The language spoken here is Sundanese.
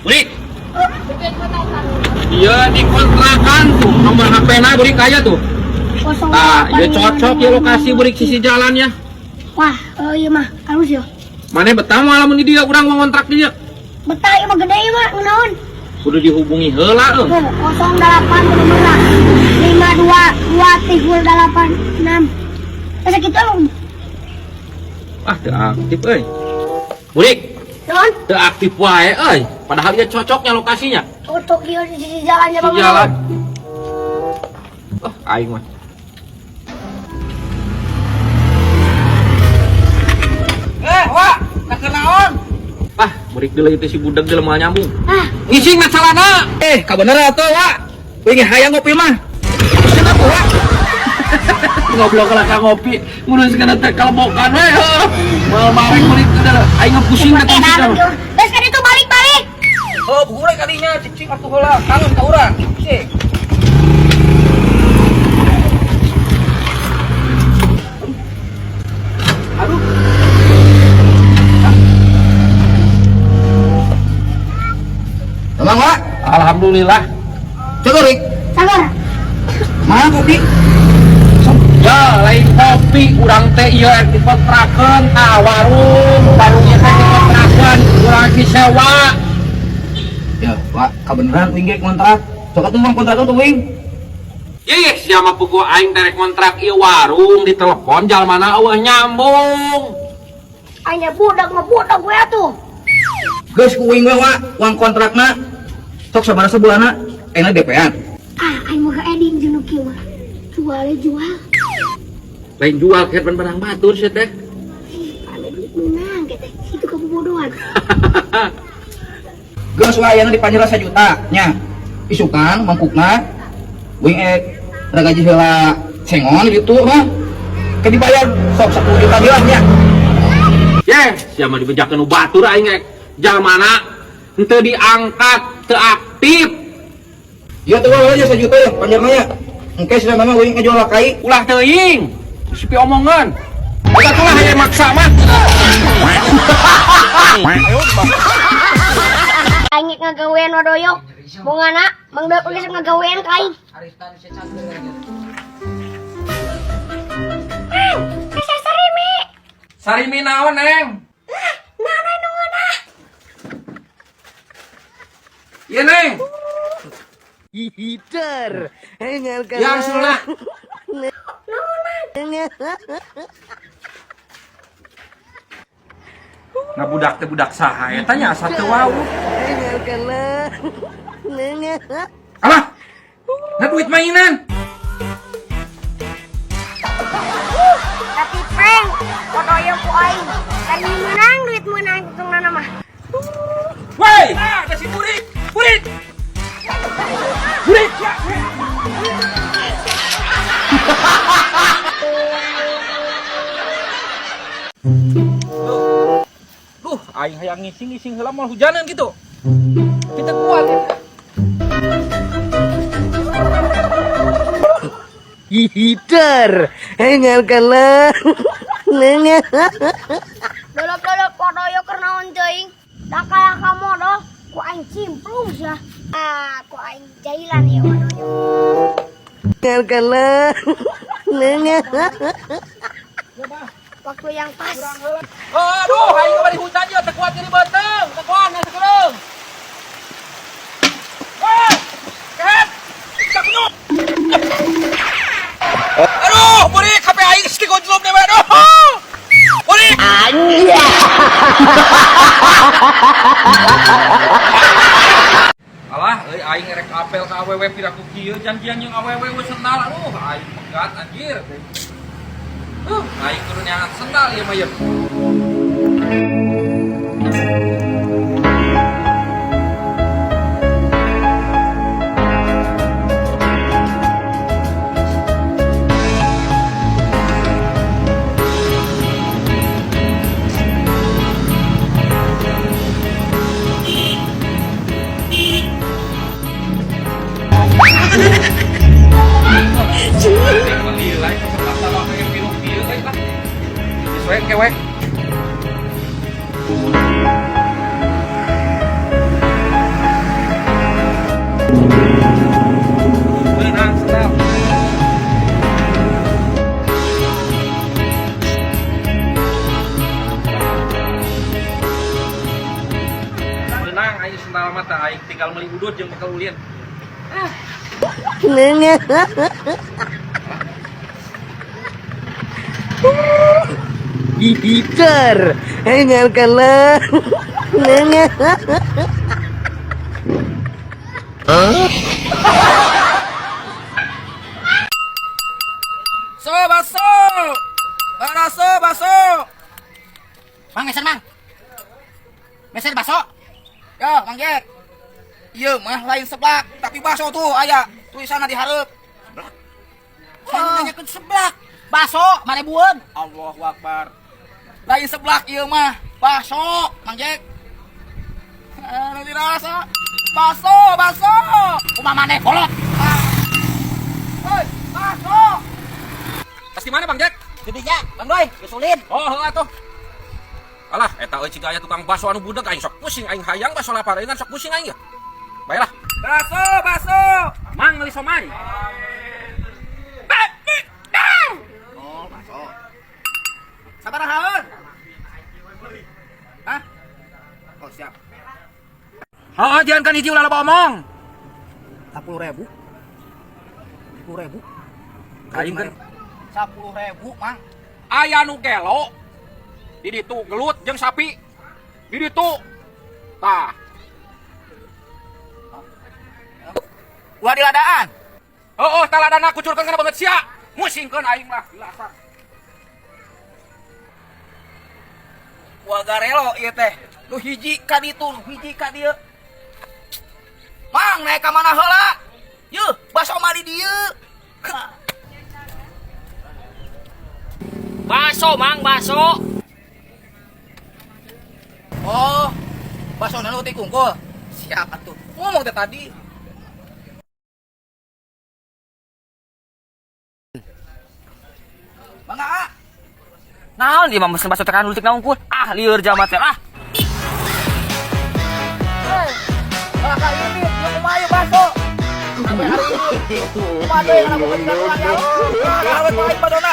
Burik. Iya di kontrakan tuh nomor HP-na burik aja tuh. Nah, iya cocok ya lokasi burik sisi jalan ya. Wah, oh iya mah, halus ya. Mana betah mah lamun di dia urang mau ngontrak di dia. Betah ieu mah gede ieu mah, naon? Kudu dihubungi heula euy. Tuh, 08 bener 52 2 3 8 6. Masa kitu emang? Ah, teu aktif euy. Burik, Naon? teu aktif wae euy. Padahal dia cocoknya lokasinya. Cocok ieu di sisi jalannya Di jalan. Oh, aing mah. Wak, naon? Ah, burik deui itu si budak jelema moal nyambung. Ah, Ngising na calana. Kabener atuh, Wak. Wing hayang ngopi mah. Pesen atuh, Wak. Ngobrol ka ka ngopi, ngurus kana teh kalebokan we heuh. Moal marek burik teh aing pusing teh. Geus kan itu balik-balik. Oh, buhure kadinya cicing atuh heula, kalun ka urang. Cicing. Aduh. Emang, Wak? Alhamdulillah. Coba, Rik. Sabar. Mana kopi? Ya, lain kopi urang teh ieu rek dikontrakeun tah warung, warungnya teh dikontrakeun, urang disewa. Ya, Wak, kabeneran wing ge kontrak. Sok atuh mah kontrak tuh wing. Ih, sia mah puguh aing teh rek kontrak ieu warung ditelepon jalmana eueuh nyambung. Aing budak mah budak we atuh. Geus ku wing we, Wak, uang kontrakna. Sok sabaraha sebulanna? Enak DP-an. Ah, aing mah eding jeung nu kieu mah. Jual jual. Lain jual ke barang batur sia teh. Ih, ame duit menang teh. Itu kebobodohan. Geus wae ayeuna dipanjera 1 juta nya. Isukan mangkukna wing ek ragaji heula sengon gitu mah. Ke dibayar sok 10 juta bilang nya. Ye, sia mah dibejakeun nu batur aing ek. Jalmana henteu diangkat, teu aktif. Ieu teh wae aja 1 juta ya panjerna nya. Engke sia mah wing ngajual kai. Ulah teuing. Sipi omongan. Udah tuh lah hayang maksa mah. Aing ngagawean wadoyok. Bongana Mang Dok geus ngagawean ka aing. Mang, asa sarimi. Sarimi naon, Neng? Naon anu ngeunah? Iya, Neng. Hider. Ya, Sulna. Nah budak teh budak saha eta nya asa teu wau. Alah. Nah duit mainan. Tapi peng, wadoyok ku aing. Kan menang duit menang hitungna mah. Woi, ada si burik. Burik. Burik. Duh, aing hayang ngising-ngising heula moal hujanan gitu. Kita kuat ya. Hider. Kalah. Dolop-dolop wadoyok keur naon teuing. Da kalah ka modal ku aing cimplung sia. Ah, ku aing jailan ieu wadoyok. Kalah. Waktu yang pas. Aduh, aing bari hujan ieu teu kuat jadi beuteung, teu kuat na sakedeung. Wah! Kehet. Cak Aduh, burik HP aing geus digojlok dewe aduh. Burik. Alah, euy aing rek apel ka awewe piraku kieu janjian jeung awewe we sendal aduh aing pegat anjir. Aing kudu nyangat sendal ieu mah ieu. Sesuai kewek. aing sendal mata aing tinggal meuli udut jeung bekal ulin. Hider. Engal kalah. So baso. Baraso baso. Mang meser mang. Meser baso. Yo, Mang Jack. Ieu mah lain seblak, tapi baso tuh aya tulisanna di hareup. Seblak. Saya nanyakeun seblak. Baso, marebueun. Allahu Akbar. Lain seblak ieu mah, baso, Mang Jack. Eh, dirasa. Baso, baso. Kumaha maneh kolot. Ah. Hei, baso. Tas di mana Bang Jack? Didinya, Bang Doi, geus ulin. Oh, heuh atuh. Alah, eta euy ciga aya tukang baso anu budeg aing sok pusing aing hayang baso lapar aing sok pusing aing ya. Baiklah. Baso, baso. Mang meuli somai. Oh, baso. Sabarahaeun? Hah? Oh, siap. Heeh, jangan kan hiji ulah loba omong. 10.000. 10.000. Aing kan 10.000, Mang. Aya nu gelo. Di ditu gelut jeung sapi. Di ditu. Tah, Ulah diladaan. Heeh, tah ladana kucurkeun kana beungeut sia. Musingkeun aing lah, dilasar. Wah garelo ieu teh. Nu hiji ka ditu, nu hiji ka dieu. Mang, naik ka mana heula? Yeuh, baso mah di dieu. Baso, Mang, baso. Oh, baso nu ti kungkul. Siap atuh. Ngomong teh tadi. Mangga, ah. Naon dia mah mesen baso teh kan leutik na unggul. Ah, lieur jalma teh ah. Hei, ka ini, ieu kumaha ieu baso? Sampai hari ini. Kumaha deui kana boga urang ya. Oh, awet bae basona.